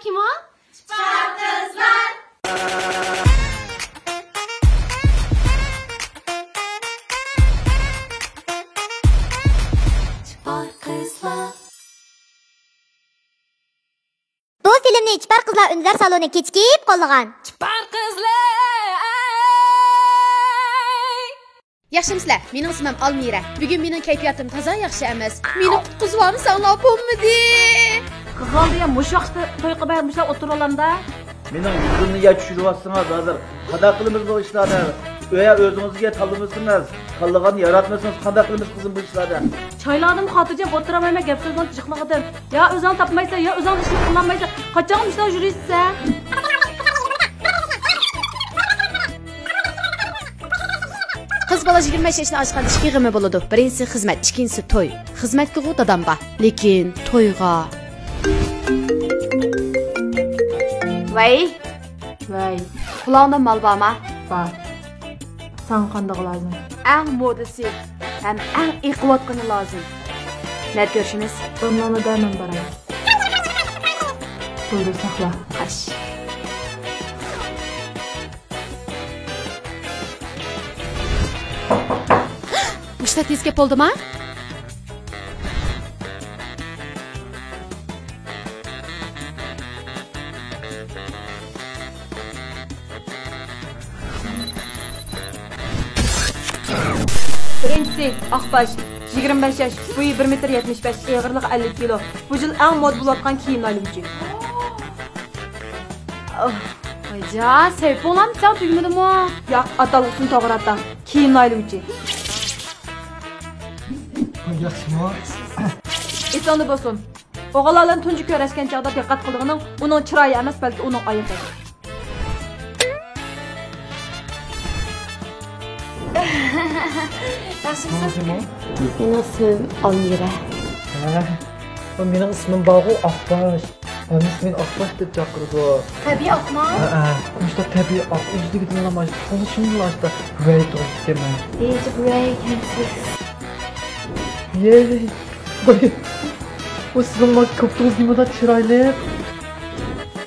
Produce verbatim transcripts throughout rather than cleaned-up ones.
كىم ئۇ؟ چىپار قىزلار. چىپار قىزلار. بۇ فىلىمنى چىپار قىزلار ئۈندىدار سالونى كېچىكىپ قوللىغان. چىپار قىزلار. ياخشىمۇسىلەر؟ مېنىڭ ئىسمىم ئالمىرە. بۈگۈن مېنىڭ كەيپىياتىم تازا ياخشى ئەمەس. مېنى قۇتقۇزۇۋالمىساڭلار بولمىدى. قىغالدى يا، مۇشۇ ۋاقىتتا توي قىلماي مۇشۇلار ئولتۇرۇۋالامدا؟ مېنىڭ يۈزۈمنى يا چۈشۈرۈۋاتسىڭىز ھازىر. قانداق قىلىمىز بۇ ئىشلارنى؟ ئۆيە ئۆزىڭىزگە تاللىمىسىڭىز، تاللىغاننى ياراتمىسىڭىز قانداق قىلىمىز قىزىم بۇ ئىشلارنى؟ چايلاردىمۇ خاتىرجەم ئولتۇرالمايمەن، گەپ سۆزنىڭ جىقلىقىدىن. يا ئۆزۈڭ تاپمايسەن، يا ئۆزۈڭ ئىشنى قىلالمايسەن. قاچانغا مۇشۇنداق يۈرىسەن؟ قىز بالا يىگىرمە بەش ياشتىن ئاشقاندا ئىككى غېمى بولىدۇ. بىرىنچىسى خىزمەت، ئىككىنچىسى توي. خىزمەتكىغۇ دادام بار، لېكىن تويغا. ۋەي. ۋەي. قۇلاقنىڭ مال بارما؟ بار. ساڭا قاندىقى لازىم؟ ئەڭ مودىسى ھەم ئەڭ ئېقىۋاتقىنى لازىم. نەدە كۆرۈشىمىز؟ ئورنۇڭدا مەن باراي. بولدى، ساقلا. خوش. مۇشتا تېز كەپ بولدىما؟ بىرىنچىسى ئاقباش، يىگىرمە بەش ياش، بويى بىر مېتىر يەتمىش بەش، ئېغىرلىقى ئەللىك كىلو. بۇ يىل ئەڭ مودا بولۇۋاتقان كىيىم ئايلىنىشى. ۋايجان، سەۋىپىڭلارمۇ تېخى تۈگىمىدىمۇ؟ ياق، ئاتالغۇسىنى توغرا ئاتا. كىيىم ئايلىنىشى. ياخشىمۇ؟ ئېسىڭدە بولسۇن. ئوغۇللار بىلەن تۇنجى كۆرۈشكەن چاغدا دىققەت قىلىدىغىنىڭ ئۇنىڭ چىرايى ئەمەس، بەلكى ئۇنىڭ ئايىغى. ياخشىمۇسىز؟ مېنىڭ ئىسمىم ئالمىرە. ھە، بۇ مېنىڭ ئىسمىم بارغۇ، ئاقباش. ھەممىسى مېنى ئاقباش دەپ چاقىرىدۇ. تەبىئىي ئاقما؟ ھەئە، مۇشۇنداق تەبىئىي ئاق، ئۆزلۈكىدىنلا مانا تونۇشۇمدىلا ئاشتا ۋەي تۇرۇپتىكەنمەن. ئېيتىپ ۋەي ئىكەنسىز. يەي. ۋاي، بۇ سىزنىڭ ما كوپتىڭىز نېمىدەك چىرايلىق.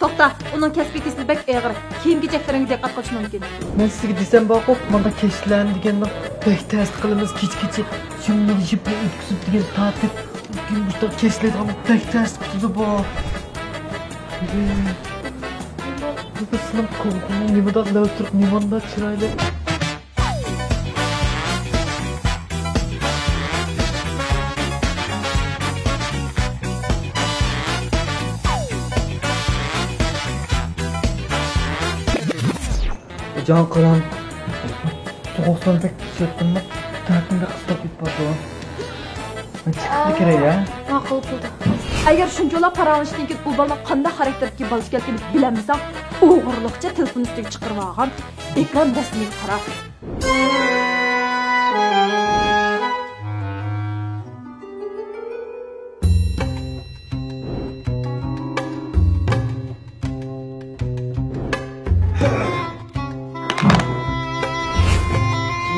توختا، ئۇنىڭ كەسپىي كېسىلى بەك ئېغىر. كىيىم-كېچەكلىرىڭگە دىققەت قىلىش مۇمكىن. مەن سىزگە دېسەم بارغۇ، مانداق كەچلەرنى دېگەننى بەك تەستە قىلىمىز، كېچە-كېچە شۇنداق يىپنى ئۆتكۈزۈپ دېگەن تارتىپ، كېيىن مۇشۇنداق كەچلەيدىغان بەك تەستە پۈتىدۇ بۇ. بۇ سىزنىڭ كوڭكوڭنىڭ نېمىدەك لەۋ تۇرۇپ، نېمانداق چىرايلىق. جان قارام، سوغۇق سۇنى بەك ئىچىۋەتتىممۇ، دەردىم بەك قىستاپ كېتىپ بارىدۇ. مەن چىقىپلا كىرەي، ھە؟ ماقۇل بولدى. ئەگەر شۇنچىۋالا پاراڭلىشىشتىن كېيىن ئۇ بالىنىڭ قانداق خاراكتېردىكى بالا ئىكەنلىكىنى بىلەلمىسەڭ، ئوغرىلىقچە تېلېفون ئۈستىگە چىقىرىۋالغان ئېكران رەسىمىگە قارا.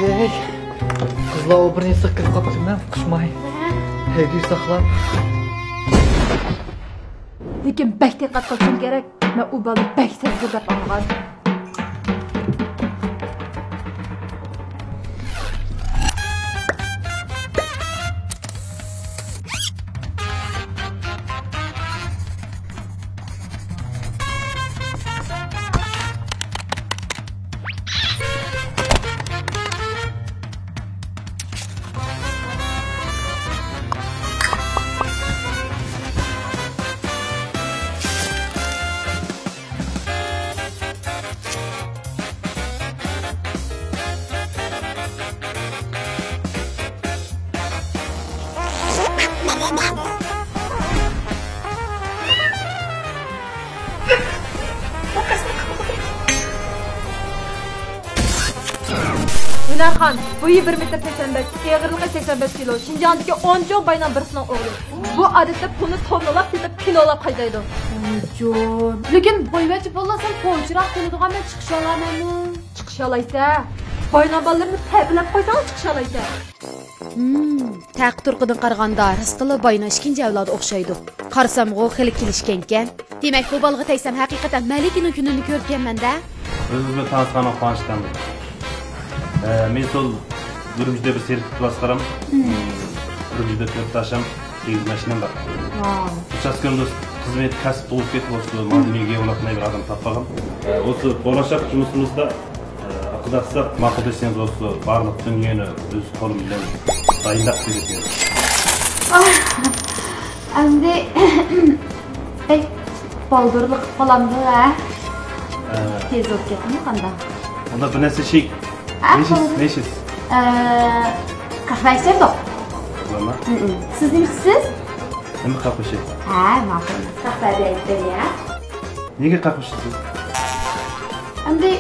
يەي، قىزلار ئۇ بىر نېسىغا كىرىپ قاپتىمەن، قۇشماي. ھەيدىۋى ساقلاپ. لېكىن بەك دىققەت قىلىشىڭ كېرەك، مەن ئۇ بالىنى بەك سەزگۈر دەپ ئاڭلىغان. ھۈنەرخان، بويى بىر مېتىر سەكسەن بەش، ئېغىرلىقى سەكسەن بەش كىلو، شىنجاڭدىكى ئون چوڭ باينىڭ بىرسىنىڭ ئوغلى. بۇ ئادەتتە پۇلنى توننىلاپ سېتىپ، كىلولاپ خەجلەيدۇ. ۋايجان. لېكىن بويۋەتچى بولسام، پوچىراق كېلىدىغان، مەن چىقىشالايمەنمۇ؟ چىقىشالايسەن. باينىڭ بالىلىرىنى تەبىلەپ قويساڭ، چىقىشالايسەن. ھىم، تەقى-تۇرقىدىن قارىغاندا راستلا باينىڭ ئىككىنچى ئەۋلادى ئوخشايدۇ. قارىسامغۇ خېلى كېلىشكەنكەن. دېمەك، بۇ بالىغا تەگسەم ھەقىقەتەن مەلىكىنىڭ كۈنىنى كۆرۈپكەنمەن-دە. ئۆزىمىز بىلەن تانسىغان خانىشتام. ئە، مېنى سول ئۈرۈمچىدە بىر سېرىك تۇتۇپ باسقىرام. ئۈرۈمچىدە تۆت تاشام، سەككىز ماشىنام بار. ۋاو. ئۇچاسكىنىڭ دوستى خىزمىتى كەسىپ تۇغۇپ كېتىپ، ئوسۇ مالدىنىگە يولاتماي بىر ئادەم تاپقان. ئە، ئوسۇ بولاشاق جۇمۇسىمىزدا، ئە، ئاقىداسساق ماقۇل دېسىڭىز، ئوسۇ بارلىق دۇنيانى ئۆز قولۇم بىلەن تايىنلاپ بېرىپ. ئەمدى بەك بالدۇرلۇق قىلىپ قالامدۇ، ھە؟ ئە. تېز بولۇپ كەتتىمۇ قانداق؟ ئۇندا بىر نەرسە ئىچەي. ھە، نېشىس، بولدى. نېشىس. ئە، قەھۋە ئىچەمدۇق؟ بولامدۇ؟ ھىم. سىز نېمە ئىچىسىز؟ نېمە قەھۋە ئىچەي؟ ھە، ماقۇل. قەھۋە دەيدۇ يا. نېگە قەھۋە ئىچىسىز؟ ئەمدى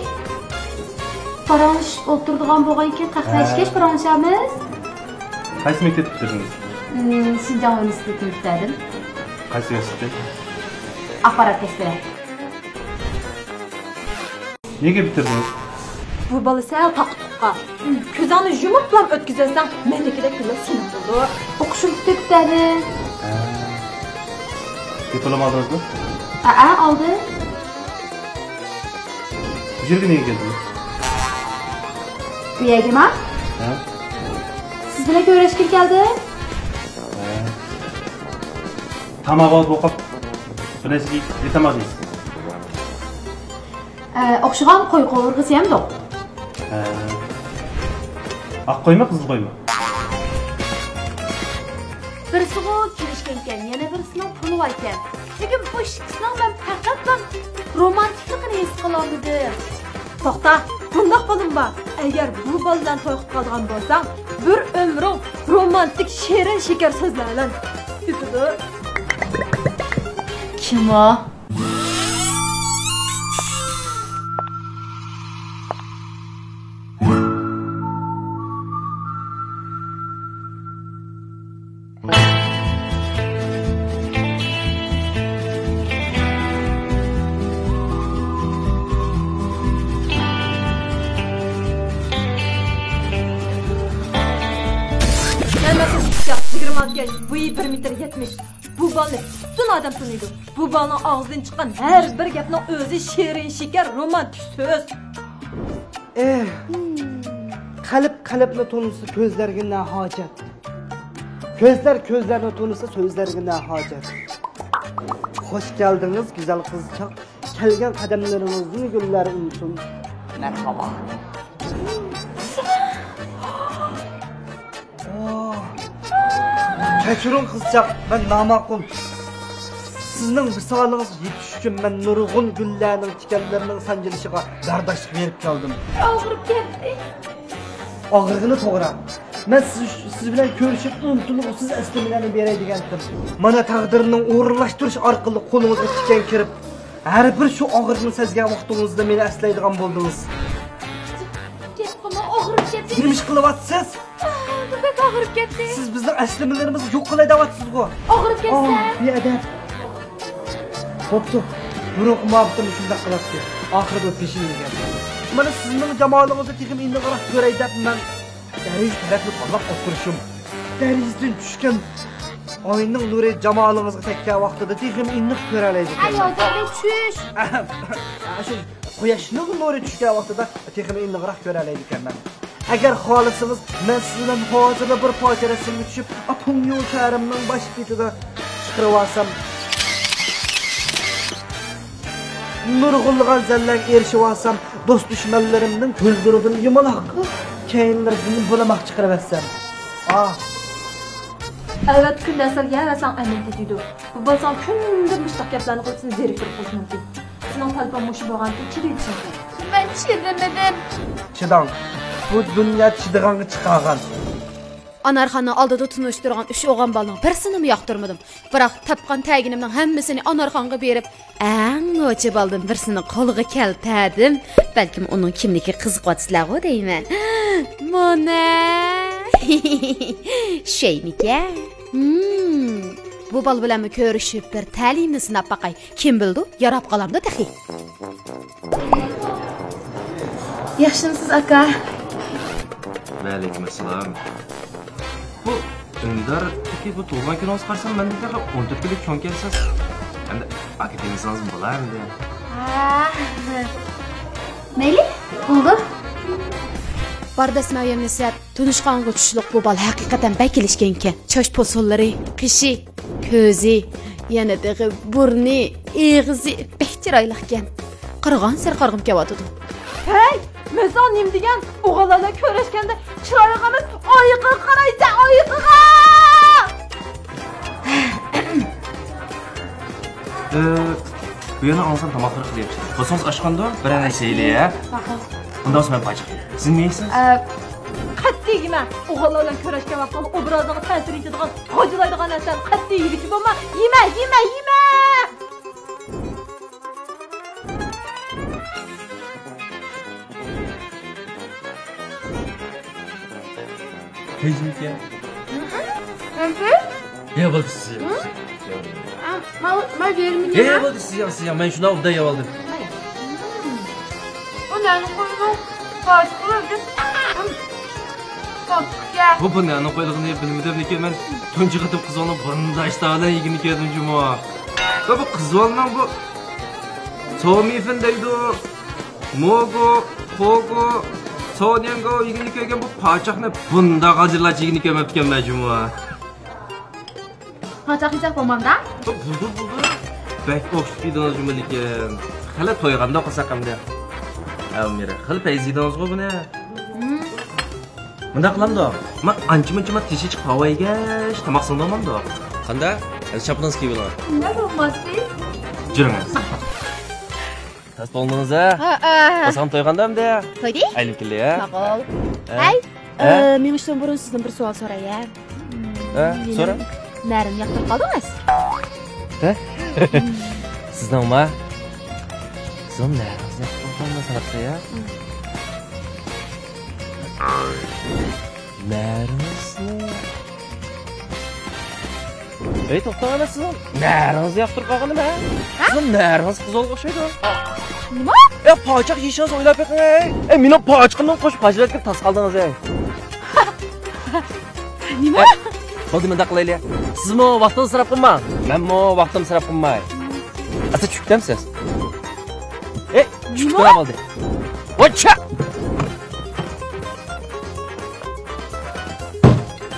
پاراڭلىشىپ ئولتۇرىدىغان بولغانكەن، قەھۋە ھە. ئىچكەچ پاراڭلىشارمىز. قايسى مەكتەپتە پۈتتۈردىڭىز؟ ھىم، شىنجاڭ ئۇنىۋېرسىتېتىنى پۈتتۈردۈم. قايسى كەسىپتە؟ ئاخبارات كەسپىدە. نېگە پۈتتۈردىڭىز؟ بۇ بالا سەل تاقا-تۇقا. كۆزۈڭنى يۇمۇپلا ئۆتكۈزۈۋەتسەڭ، مېنىڭكىدەك بىللە سېنىڭ بولىدۇ. ئوقۇشۇم پۈتتى دەدى. ھە. دىپلوم ئالدىڭىزمۇ؟ ھەئە، ئالدىم. بۇ يەرگە نېگە كەلدىڭىز؟ بۇ يەرگىما؟ ھە. سىز بىلەن كۆرۈشكىلى كەلدىم. ھە. تاماق ئالدى بولۇپ، بىر نەرسە يېتەلمەيسىز. ئە، ئوخشىغان قوي قوۋۇرغىسى يەمدۇق. ئە، ئاق قويمۇ، قىزىل قويمۇ؟ بىرسىغۇ كېلىشكەنكەن، يەنە بىرسىنىڭ پۇلى باركەن. لېكىن بۇ ئىككىسىنىڭ مەن پەقەتلا رومانتىكلىقىنى ھېس قىلالمىدىم. توختا، بۇنداق بالىمۇ بار. ئەگەر بۇ بالا بىلەن توي قىلىپ قالىدىغان بولساڭ، بىر ئۆمرۈڭ رومانتىك شېرىن شېكەر سۆزلەر بىلەن ئۆتىدۇ. كىم ئۇ؟ مەن مەسىلىسى يىگىرمە ئالتە ياش، بويى بىر مېتىر يەتمىش. بۇ بالىنى پۈتۈن ئادەم تونۇيدۇ. بۇ بالىنىڭ ئاغزىدىن چىققان ھەر بىر گەپنىڭ ئۆزى شېرىن شېكەر، رومانتىك سۆز. ئېھ، قەلب قەلبنى تونۇسا، كۆزلەرگە نە ھاجەت؟ كۆزلەر كۆزلەرنى تونۇسا، سۆزلەرگە نە ھاجەت؟ خوش كەلدىڭىز، گۈزەل قىزچاق. كەلگەن قەدەملىرىڭىزدىن گۈللەر ئۈنسۇن. مەرھابا. ئوھ. كەچۈرۈڭ قىزچاق، مەن ناماقۇل. سىزنىڭ ۋىسالىڭىزغا يېتىش ئۈچۈن مەن نۇرغۇن گۈللەرنىڭ تىكەنلىرىنىڭ سانجىلىشىغا بەرداشلىق بېرىپ كەلدىم. ئاغرىپ كەتتى. ئاغرىغىنى توغرا. مەن سىز، سىز بىلەن كۆرۈشۈپ ئۇنتۇلغۇسىز ئەسلىمىلەرنى بېرەي دېگەنتىم. مانا تەقدىرنىڭ ئورۇنلاشتۇرۇشى ئارقىلىق قولىڭىزغا تىكەن كىرىپ، ھەر بىر شۇ ئاغرىقنى سەزگەن ۋاقتىڭىزدا مېنى ئەسلەيدىغان بولدىڭىز. گەپ قىلما، ئاغرىپ كەتتى. نېمە ئىش قىلىۋاتىسىز؟ بەك ئاغرىپ كەتتى. سىز بىزنىڭ ئەسلىمىلىرىمىزنى يوق قىلاي دەۋاتىسىزغۇ. ئاغرىپ كەتسە. ئاھ، بىئەدەپ. بوپتۇ. بۇرۇنقى مۇھەببىتىم شۇنداق قىلاتتى. ئاخىرىدا پېشىنى يېگەن. مانا سىزنىڭ جامالىڭىزنى تېخىمۇ ئېنىقراق كۆرەي دەپ مەن دېرىزە تەرەپنى تاللاپ ئولتۇرۇشۇم. دېرىزىدىن چۈشكەن ئاينىڭ نۇرى جامالىڭىزغا تەگكەن ۋاقتىدا تېخىمۇ ئېنىق كۆرەلەيدىكەنمەن. ئاياغدىن چۈش. ئەھەم. شۇ قۇياشنىڭ نۇرى چۈشكەن ۋاقتىدا تېخىمۇ ئېنىقراق كۆرەلەيدىكەنمەن. ئەگەر خالىسىڭىز، مەن سىز بىلەن ھازىرلا بىر پاكىز رەسىمگە چۈشۈپ، ئاپۇڭيۇ شەھىرىمنىڭ باش بېتىدە چىقىرىۋالسام، نۇرغۇنلىغان زەللەرگە ئېرىشىۋالسام، دوست-دۈشمەنلىرىمنىڭ كۆزلىرىدىن يۇمىلاق، كەينىلىرىدىن بۇلىماق چىقىرىۋەتسەم. ئاھ! ئەلۋەتتە، كۈندە ئەسەرگە ھەۋەسىڭ ئەمەلگە يېتىدۇ. بۇ بالىسىڭ كۈندە مۇشۇنداق گەپلەرنى قىلىپ سېنى زېرىكتۈرۈپ قويۇشى مۇمكىن. سېنىڭ تەلىپىڭ مۇشۇ بولغانتى، چىدىۋېتىشىڭ كېرەك. مەن چىدىمىدىم. چىداڭ. بۇ دۇنيا چىدىغانغا چىقارغان. ئانارخاننىڭ ئالدىدا تونۇشتۇرغان ئۈچ ئوغۇل بالىنىڭ بىرسىنىمۇ ياقتۇرمىدىم. بىراق تاپقان تەگىنىمنىڭ ھەممىسىنى ئانارخانغا بېرىپ، ئەڭ نوچى بالىدىن بىرسىنى قولغا كەلتۈردۈم. بەلكىم ئۇنىڭ كىملىكىگە قىزىقىۋاتىسىلەرغۇ دەيمەن. مانا. شەيمىكەن. ھىم. بۇ بالا بىلەنمۇ كۆرۈشۈپ، بىر تەلىيىمنى سىناپ باقاي. كىم بىلىدۇ، ياراپ قالامدۇ تېخى. ياخشىمۇسىز، ئاكا؟ ۋەئەلەيكۇم ئەسسالام. بۇ ئۈندىدارتىكى بۇ تۇغۇلغان كۈنىڭىزگە قارىسام، مەندىن تېخى ئون تۆت كۈنلۈك چوڭكەنسىز. ئەمدى ئاكا دېمىسىڭىزمۇ بولا ئەمدى. ھە، مەيلى، بولىدۇ. باردەس مەۋيەمنى سەت تونۇشقانغا چۈشلۈك بۇ بالا ھەقىقەتەن بەك كېلىشكەنكەن. چاچ پوسۇنلىرى، قېشى، كۆزى، يەنە تېخى بۇرنى، ئېغىزى بەك چىرايلىقكەن. قارىغانسېرى قارىغۇم كېلىۋاتىدۇ. ھەي! مەن ساڭا نېمە دېگەن؟ ئوغۇللار بىلەن كۆرۈشكەندە چىرايىغا ئەمەس، ئايىغىغا قارايسەن، ئايىغىغا! ئى، بۇ يەنە ئاڭلىسام تاماقلىرى قىلىپ چىقتى. بولسىڭىز ئاشخانىدا بىرەر نەرسە يەيلى، ھە؟ ماقۇل. ئۇنداق بولسا مەن پاچاق يەي. سىز نېمە يەيسىز؟ ئە، قەتئىي يېمە. ئوغۇللار بىلەن كۆرۈشكەن ۋاقتىڭدا ئوبرازىڭغا تەسىر يېتىدىغان، غاجىلايدىغان نەرسىلەرنى قەتئىي يېگۈچى بولما. يېمە، يېمە، يېمە! پەيزىمكە. يەۋالدى سىز، يەۋالدى سىز. يەۋالدى. يەۋالدى سىز، يەڭ، سىز، يەڭ. مەن شۇنداق ئوبدان يەۋالدىم. بۇ نەنىڭ قويىدۇ؟ بۇ، بۇ نەنىڭ قويىدىغىنى بىلمىدىم، لېكىن مەن تۇنجى قېتىم قىزىڭنى بۇنداق ئىشتىها بىلەن يېگىنى كۆردۈم جۇمۇ. بۇ، بۇ قىز بالىنىڭ بۇ سومىفىن دەيدۇ. موگو، خوگو، سونيەنگو يېگىنى كۆرگەن، بۇ پاچاقنى بۇنداق غاجىلارچە يېگىنى كۆرمەپتىكەنمەن جۇمۇ. پاچاق يېسەك بولمامدا؟ بولدى، بولدى. بەك ئوخشىتىپ يېدىڭىز جۇمۇ لېكىن. خېلى تويغاندا قىلساق ئەمدى. ئەلمىرە، خېلى پەيز يېدىڭىزغۇ بۇنى. مۇنداق قىلامدۇ؟ ما ئانچە-مۇنچە ما تېشى چىقىپ ھاۋا يېگەچ تاماق سىڭدۈرمامدۇ؟ قاندا؟ ھەزىر چاپىنىڭىز كىيىۋېلىڭ. شۇنداق بولماستى. جۈرۈڭ. تاس بولدىڭىز ھە؟ ھە، ھە. باسقان تويغاندا ئەمدى؟ تويدى. ئايلىنىپ كېلەي ھە؟ ماقۇل. ھە؟ ھەي، ھە؟ ئى، مېڭىشتىن بۇرۇن سىزدىن بىر سوئال سوراي ھە؟ ھە، سورا. نەرىنى ياقتۇرۇپ قالدىڭىز؟ ھە؟ سىزنىڭما؟ سىزنىڭ نەرىڭىزنى ياقتۇرۇپ قالدىڭىز ھە؟ نەرىڭىزنى؟ ئەي، توختاڭ ئەمەس، سىزنىڭ نەرىڭىزنى ياقتۇرۇپ قالغىنىم ھە؟ ھە؟ سىزنىڭ نەرىڭىز قىزىلغا ئوخشايدۇ. نېمە؟ ئە، پاچاق يېيىشىڭىزنى ئويلاپ بېقىڭ، ئەي. ئەي، مېنىڭ پاچىقىمنى قوشۇپ پاچىلاپ كىرىپ تاس قالدىڭىز، ئەي. نېمە؟ ئە، بولدى، مۇنداق قىلايلى. سىزمۇ ۋاقتىڭىزنى ئىسراپ قىلماڭ. مەنمۇ ۋاقتىمنى ئىسراپ قىلماي. ئەسلى چۈشتۈمسىز؟ ئەي، چۈشۈپ تۇرۇۋالدى. ۋاچچا!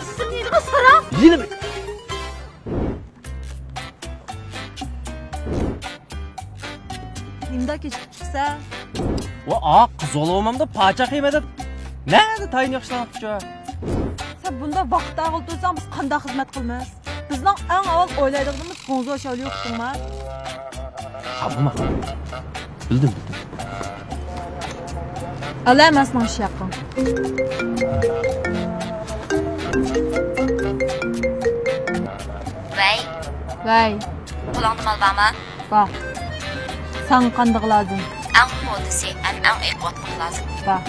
سىزنى يېنىغا سارا! يېنىمە! نېمىدا كېچىكىپ چىقسا؟ ۋا، ئا، قىز بولۇۋالمامدا پاچاق يېمە دەپ. نەدە تايىنى ياخشىلاڭلىقچۇ؟ سەن بۇنداق ۋاقىت ئاغىل تۇرساڭ، بىز قانداق خىزمەت قىلىمىز؟ بىزنىڭ ئەڭ ئاۋۋال ئويلايدىغىنىمىز گۇڭزو شاۋليۇ ئۇقتۇڭما؟ خاپىما. بىلدىم، بىلدىم. ئەلە ئەمەسنىڭ ئىشى ياققان. ۋەي. ۋەي. قولۇڭدا مال بارمۇ؟ بار. ساڭا قاندىقى لازىم؟ ئەڭ مودىسى ھەم ئەڭ ئېقىۋاتقىنى لازىم. بار.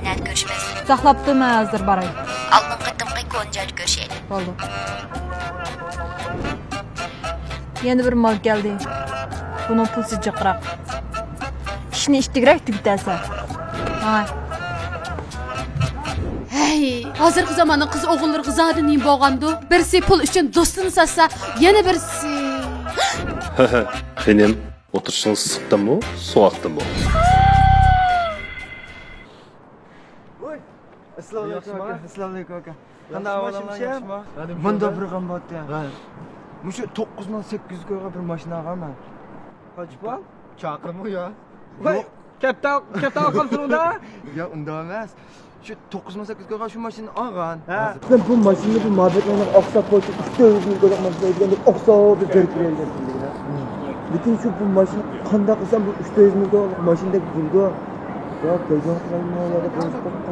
نەدە كۆرۈشىمىز؟ ساقلاپ تۇر، مەن ھازىر باراي. ئالدىنقى قېتىمقى كونا جايدا كۆرۈشەيلى. بولدى. يەنە بىر مال كەلدى. بۇنىڭ پۇلىسى جىقراق. ئىشنى ئىتتىكرەك تۈگىتەلسە. ھاي. ھەي، ھازىرقى زاماننىڭ قىز ئوغۇللىرىغا زادى نېمە بولغاندۇ؟ بىرسى پۇل ئۈچۈن دوستىنى ساتسا، يەنە بىرسى. خېنىم، ئولتۇرۇشىڭىز ئىسسىقتىنمۇ، سوغۇقتىنمۇ؟ ۋوي، ئەسسالامۇئەلەيكۇم ئاكا. ئەسسالامۇئەلەيكۇم ئاكا. قانداق ئەھۋالىڭلار، ياخشىمۇ؟ مۇنداق بىر غەم بارتى. مۇشۇ توققۇز مىڭ سەككىز يۈز كويغا بىر ماشىنا ئالغانمەن. قاچپال؟ چاقىرىمۇ يا؟ ۋاي، كەپتە، كەپتە ئالغان تۇرۇڭدا. يا، ئۇنداق ئەمەس. شۇ توققۇز مىڭ سەككىز يۈز كويغا شۇ ماشىنىنى ئالغان. ھە. مەن بۇ ماشىنىنى بۇ مابەتلەرنىڭ ئاقساپ قويسا، ئۈچ تۆت يۈز مىڭ كويلۇق ماشىنا دېگەندەك ئاقساپ بىر بېرىپ بېرەلىگەن. لېكىن شۇ بۇ ماشىنا قانداق قىلسام بۇ ئۈچ تۆت يۈز مىڭ كويلۇق ماشىنىدەك بولىدۇ؟ يا، گەيجاڭ قىلايمۇ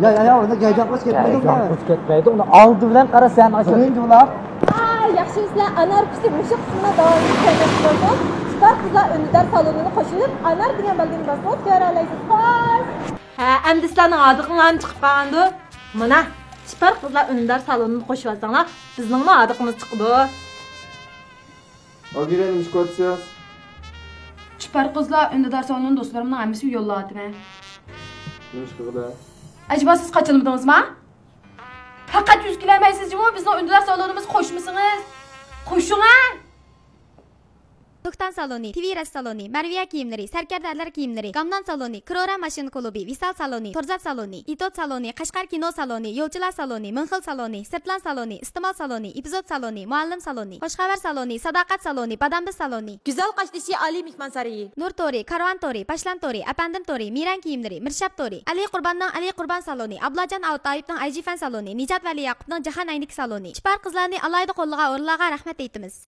يا، يا، يا، ئۇنى گەيجاڭ قىلىش كەتمەيدۇ. گەيجاڭ قىلىش كەتمەيدۇ، ئۇنى ئالدى بىلەن قارا سەن ئاشۇ. بىرىنچى بولار. ھاي، ياخشىمۇ سىلەر؟ ئانار پىشتى مۇشۇ قىسمىدا داۋاملىشىپ كەلمەكچى بولدۇم. سپار قىزلار ئۈندىدار سالونىنى قوشۇلۇپ، ئانار دېگەن بەلگىنى باسسىڭىز كۆرەلەيسىز. خوش. ھە، ئەمدى سىلەرنىڭ ھاردۇقۇڭلارمۇ چىقىپ قالغاندۇ؟ مانا، سپار قىزلار ئۈندىدار سالونىنى قوشۇۋالساڭلار، بىزنىڭمۇ ھاردۇقىمىز چىقىدۇ. ئابىرە، نېمە ئىش قىلىۋاتىسىز؟ چىپار قىزلار ئۈندىدار سالونىنى دوستلىرىمنىڭ ھەممىسىگە يوللاۋاتىمەن. نېمە ئىش قىلغىلى؟ ئەجەبا سىز قاچالمىدىڭىزما؟ پەقەت يۈز كېلەلمەيسىز جۇمۇ، بىزنىڭ ئۈندىدار سالونىمىزغا قوشمىسىڭىز. قوشۇڭە! توكتان سالونى، تىۋىرەس سالونى، مەرۋىيە كىيىملىرى، سەركەردە ئەرلەر كىيىملىرى، گامنان سالونى، كرورا ماشىنا كۇلۇبى، ۋىسال سالونى، تورزات سالونى، ئېتوت سالونى، قەشقەر كىنو سالونى، يولچىلار سالونى، مىڭخىل سالونى، سىرتلان سالونى، ئىستېمال سالونى، ئېپىزود سالونى، مۇئەللىم سالونى، خوش خەۋەر سالونى، ساداقەت سالونى، بادام بىز سالونى، گۈزەل قاشتېشى ئالىي مېھمانسارىيى، نۇر تورى، كارۋان تورى، پاشلان تورى، ئەپەندىم تورى، مىرەن كىيىملىرى، مىرشاب تورى، ئەلى قۇرباننىڭ ئەلى قۇربان سالونى، ئابلاجان ئاۋۇتايېۋنىڭ ئەيجىفەن سالونى، نىجات ۋەلى ياقۇپنىڭ جاھان ئەينىكى سالونى، چىپار قىزلارنى ئالاھىدە قوللىغان ئورۇنلارغا رەھمەت ئېيتىمىز.